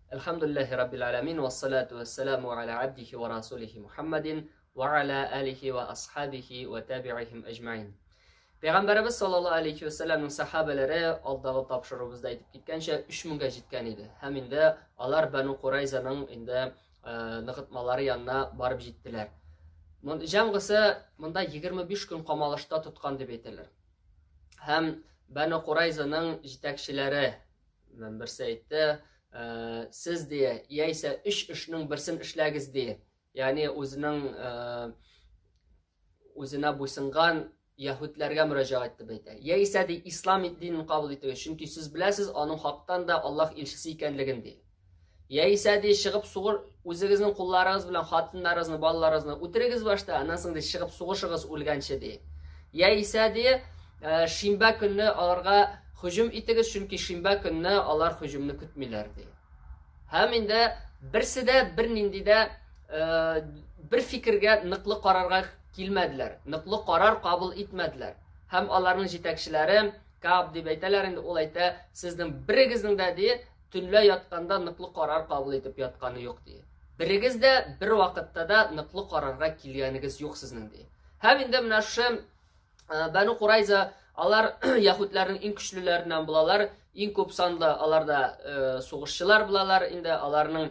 Әлхәмдүлилләһи раббил аләмин вассалату вассаламу аля абдихи ва расулихи Мухаммадин ва аля алихи ва асхабихи ва табиихим әҗмәин. Пәйгамбәребез саллаллаһу алейхи ва сәлламның сахабәләре алдагы тапшыруыбызда әйтеп киткәнчә 3000гә җиткән иде. Һәм инде алар Бану Курайзаның инде ныгытмалары янына барып җиттеләр. Җәмгысы монда 25 көн камалышта тоткан дип әйтәләр. Һәм Бану Курайзаның җитәкчеләре берсе әйтте, сез ди, яисә өч эшнең берсен эшләгез ди. Ягъни үзенең үзенә буйсынган яһүдләргә мөрәҗәгать итеп әйтә. Яисә ди, ислам динен кабул итегез, чөнки сез беләсез аның хактан да Аллаһ илчесе икәнлеген ди. Яисә ди, чыгып сугыр, үзегезнең кулларыгыз белән хатыннарыгызны, балаларыгызны үтерегез башта, аннан соң ди, чыгып сугышыгыз үлгәнче ди. Яисә ди, шимбә көнне аларга һөҗүм итегез, чөнки шимбә көнне алар һөҗүмне көтмиләр ди. Һәм инде берсе дә бернинди дә бер фикергә ныклы карарга килмәделәр, ныклы карар кабул итмәделәр. Һәм аларның җитәкчеләре Кааб дип әйтәләр инде, ул әйтә, сезнең берегезнең дә ди, төнлә ятканда ныклы карар кабул итеп ятканы юк ди. Берегез дә бер вакытта да ныклы карарга килгәнегез юк сезнең ди. Һәм инде менә шушы Бәну Курайза алар яһүдләрнең иң көчлеләреннән булалар, иң күп санлы аларда сугышчылар булалар, инде аларның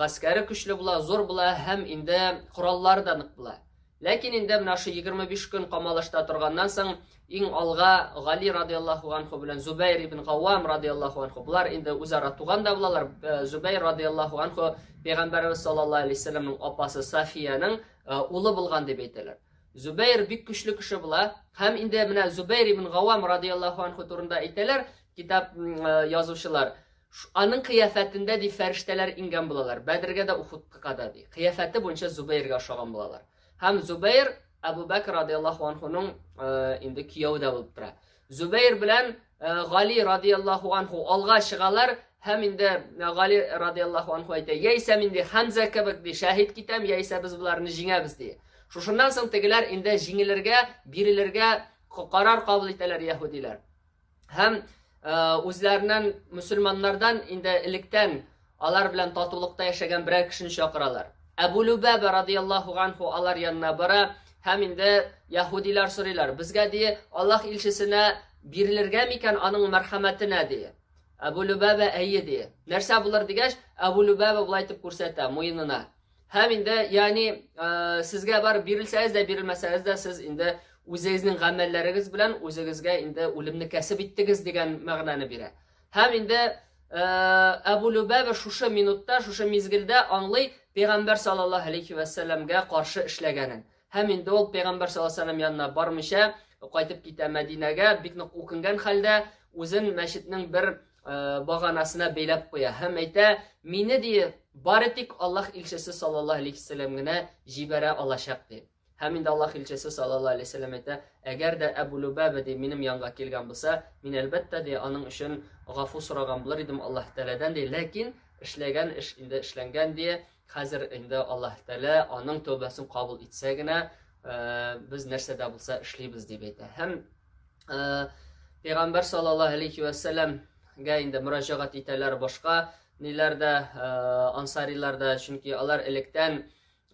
гаскәре көчле була, зур була һәм инде кораллары да нык була. Ләкин инде менә шу 25 көн камалышта торганнан соң иң алга Гали радиаллаһу анху белән Зубайр ибн Гавам радиаллаһу анху булар инде үзара туган да булалар. Зубайр радиаллаһу анху пәйгамбәребез саллаллаһу алейһи вәсәлләмнең апасы Сафияның улы булган дип әйтәләр. Зубайр бик көчле кеше була һәм инде менә Зубайр ибн Гавам радиаллаһу анху турында әйтәләр китап язучылар. Аның кыяфәтендә ди фәрештәләр иңгән булалар. Бәдергә дә Ухудка да ди. Кыяфәте буенча Зубәйргә ошаган булалар. Һәм Зубәйр Әбу Бәкр радиаллаһу анхуның инде кияүе дә булып тора. Зубәйр белән Гали радиаллаһу анху алга чыгалар һәм инде Гали радиаллаһу анху әйтә, яисә мин ди Хәмзә кебек ди шәһид китәм, яисә без боларны җиңәбез ди. Шушыннан соң тегеләр инде җиңелергә, бирелергә карар кабул итәләр яһүдиләр. Һәм үзләреннән мөселманнардан инде электән алар белән татулыкта яшәгән берәр кешене чакыралар. Әбу Любаба радияллаһу анху алар янына бара һәм инде яһүдиләр сорыйлар, безгә ди Аллаһ илчесенә бирелергә микән аның мәрхәмәтенә ди. Әбу Любаба әйе ди. Нәрсә булыр дигәч, Әбу Любаба болай итеп күрсәтә муенына. Һәм инде, ягъни, сезгә барып бирелсәгез дә, бирелмәсәгез дә, сез инде үзегезнең гамәлләрегез белән үзегезгә инде үлемне кәсеп иттегез дигән мәгънәне бирә. Һәм инде Әбу Любаба шушы минутта, шушы мизгелдә аңлый Пәйгамбәр саллаллаһу алейхи ва сәлләмгә каршы эшләгәнен. Һәм инде ул Пәйгамбәр саллаллаһу алейхи ва сәлләм янына бармыйча кайтып китә Мәдинәгә, бик нык үкенгән хәлдә үзен мәчетнең бер баганасына бәйләп куя һәм әйтә, мине ди, бары тик Аллаһ илчесе саллаллаһу алейхи вәсәлләм генә җибәрә алачак ди. Һәм инде Аллаһ илчесе саллаллаһу алейхи вәсәлләм әйтә, әгәр дә Әбу Любаба ди минем янга килгән булса, мин әлбәттә ди аның өчен гафу сораган булыр идем Аллаһ Тәгаләдән ди, ләкин эшләгән эш инде эшләнгән ди, хәзер инде Аллаһ Тәгалә аның тәүбәсен кабул итсә генә, без нәрсә дә булса эшлибез дип әйтә. Һәм Пәйгамбәр саллаллаһу алейхи ва сәлләмгә инде мөрәҗәгать итәләр башка ниләр дә, ансарилар да, чөнки алар электән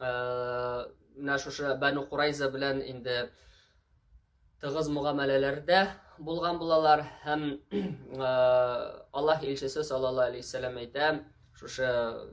менә шушы Бану Курайза белән инде тыгыз мөгамәләләрдә булган булалар һәм Аллаһ илчесе саллаллаһу алейхи ва сәлләм әйтә, шушы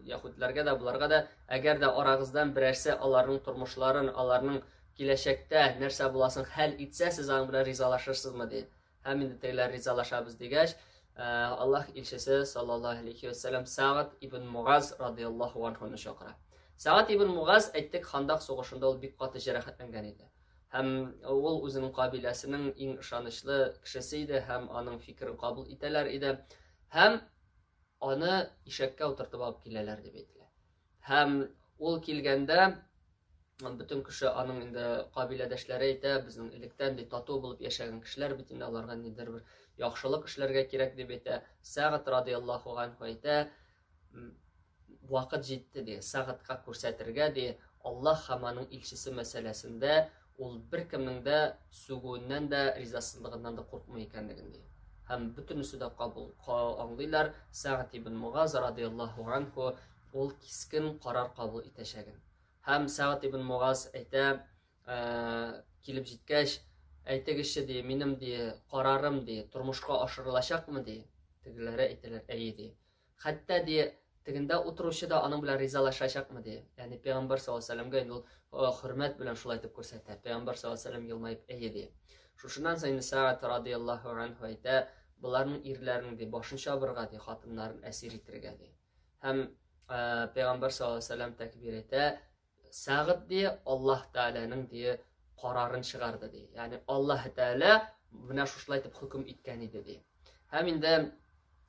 яһүдләргә дә, буларга да, әгәр дә арагыздан берәрсе аларның тормышларын, аларның киләчәктә нәрсә буласын хәл итсә, сез аның белән ризалашырсызмы ди. Һәм инде тегеләр ризалашабыз дигәч, Аллаһ илчесе саллаллаһу алейхи ва сәлләм Сагд ибн Мугаз радияллаһу анхуны чакыра. Сагд ибн Мугаз әйттек, Хандак сугышында ул бик каты җәрәхәтләнгән иде. Һәм ул үзенең кабиләсенең иң ышанычлы кешесе иде һәм аның фикерен кабул итәләр иде. Һәм аны ишәккә утыртып алып киләләр дип әйтелә. Һәм ул килгәндә бөтен кеше аның инде кабиләдәшләре әйтә, безнең электән ди тату булып яшәгән кешеләр бит инде аларга нидер бер яхшылык эшләргә кирәк дип әйтә. Сәгать радияллаһу анху әйтә, вакыт җитте ди, Сәгатькә күрсәтергә ди, Аллаһ һәм аның илчесе мәсьәләсендә ул беркемнең дә сүгүеннән дә, ризасызлыгыннан да куркмый икәнлеген ди. Һәм бөтенесе дә кабул аңлыйлар, Сәгъд ибн Мугаз радияллаһу анху ул кискен карар кабул итәчәген. Һәм Сәгъд ибн Мугаз әйтә, килеп җиткәч, әйтегезче, ди, минем, ди, карарым, ди, тормышка ашырылачакмы, ди. Тегеләре әйтәләр, әйе, ди. Хәтта, ди, тегендә утыручы да аның белән ризалашачакмы, ди. Ягъни пәйгамбәр саллаллаһу алейһи вәсәлләмгә инде ул хөрмәт белән шулай итеп күрсәтә. Пәйгамбәр саллаллаһу алейһи вәсәлләм елмаеп, әйе, ди. Шушыннан соң инде Сәгъд радияллаһу анһу әйтә, боларның ирләренең, ди, башын чабырга, ди, хатыннарын әсир итергә, ди. Һәм пәйгамбәр саллаллаһу алейһи вәсәлләм тәкбир әйтә, Сәгъд, ди, Аллаһ Тәгаләнең, ди, карарын чыгарды, ди. Ягъни Аллаһ Тәгалә менә шушылай итеп хөкем иткән иде, ди. Һәм инде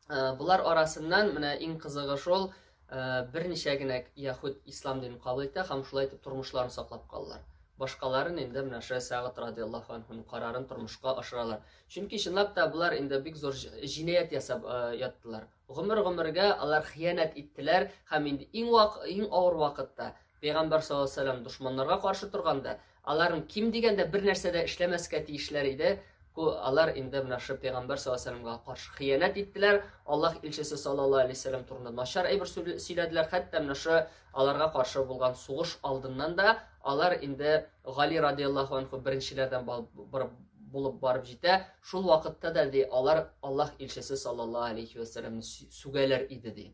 болар арасыннан менә иң кызыгы шул, берничә генә яһүд ислам динен кабул итә һәм шулай итеп тормышларын саклап калалар. Башкаларын инде менә шул Сәгъд радияллаһу анһуның карарын тормышка ашыралар. Чөнки чынлап та болар инде бик зур җинаять ясап яттылар. Гомер-гомергә алар хыянәт иттеләр һәм инде иң вак, иң авыр вакытта Пәйгамбәр саллаллаһу алейһи вәсәлләм дошманнарга каршы торганда, аларның ким дигәндә бер нәрсә дә эшләмәскә тиешләр иде. Алар инде менә шул Пәйгамбәр саллаллаһу алейһи вәсәлләмгә каршы хыянәт иттеләр. Аллаһ илчесе саллаллаһу алейһи вәсәлләм турында начар әйбер сөйләделәр. Хәтта менә шул аларга каршы булган сугыш алдыннан да алар инде Гали радияллаһу анху беренчеләрдән булып барып җитә. Шул вакытта да ди алар Аллаһ илчесе саллаллаһу алейһи вәсәлләмне сүгәләр иде ди.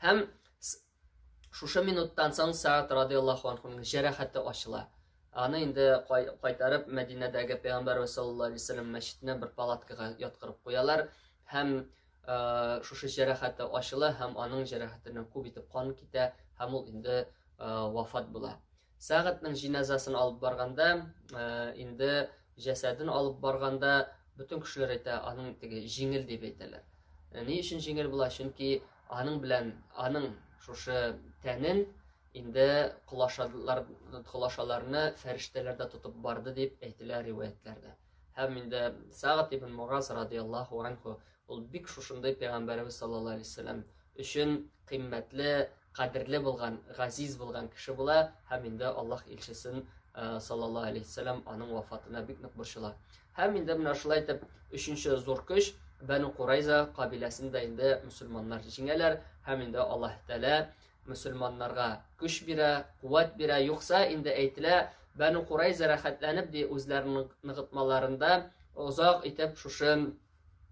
Һәм шушы минуттан соң Сәгъд радияллаһу анхуның җәрәхәте ачыла. Аны инде кайтарып Мәдинәдәге Пәйгамбәрбез саллаллаһу алейһи вәсәлләм мәчетенә бер палаткага яткырып куялар һәм шушы җәрәхәте ачыла һәм аның җәрәхәтеннән күп итеп кан китә һәм ул инде вафат була. Сәгатьнең җиназасын алып барганда, инде җәсәден алып барганда бөтен кешеләр әйтә, аның теге җиңел дип әйтәләр. Ни өчен җиңел була? Чөнки аның белән аның шушы тәнен инде колашалар колашаларны фәрештәләр дә тотып барды дип әйтелә риваятләрдә. Һәм инде Сагат ибн Муаз радияллаһу анху ул бик шушындый пәйгамбәребез саллаллаһу алейһи вәсәлләм өчен кыйммәтле кадерле булган, газиз булган кеше була һәм инде Аллаһ илчесен э, саллаллаһу алейһи вәсәлләм аның вафатына бик нык борчыла. Һәм инде менә шулай итеп өченче зур көч Бәну Курайза кабиләсен дә инде мөселманнар җиңәләр һәм инде Аллаһ Тәгалә мөселманнарга көч бирә, куәт бирә. Юкса инде әйтелә, Бәну Курайза рәхәтләнеп ди үзләренең ныгытмаларында озак итеп шушы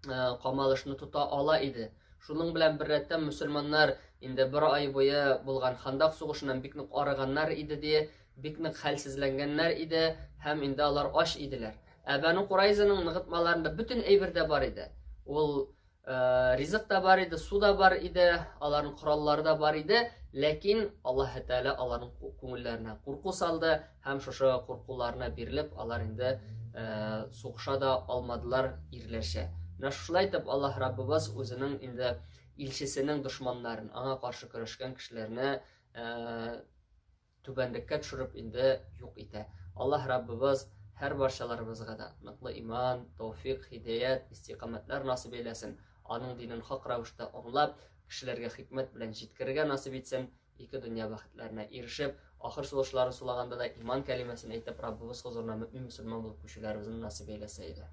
Э, камалышны тота ала иде. Шуның белән беррәттән мөселманнар инде бер ай буе булган Хандак сугышыннан бик нык арыганнар иде ди, бик нык хәлсезләнгәннәр иде һәм инде алар ач иделәр. Ә Бәну Курайзаның ныгытмаларында бөтен әйбер дә бар иде. Ул э, ризык та бар иде, су да бар иде, аларның кораллары да бар иде, ләкин Аллаһ Тәгалә аларның күңелләренә курку салды Һәм шушы куркуларына бирелеп, алар инде э, сугыша да алмадылар ирләрчә. Менә шулай итеп Аллаһ Раббыбыз үзенең инде илчесенең дошманнарын, аңа каршы көрәшкән кешеләрне э, түбәнлеккә төшереп инде юк итә. Аллаһ Раббыбыз һәр барчаларыбызга да ныклы иман, тәүфик, һидаят, истикамәтләр насыйп әйләсен. Аның динен хак рәвештә аңлап, кешеләргә хикмәт белән җиткерергә насыйп итсен. Ике дөнья бәхетләренә ирешеп, ахыр сулышларын сулаганда да иман кәлимәсен әйтеп, Раббыбыз хозурына мөэмин мөселман булып күчүләребезне насыйп әйләсә иде.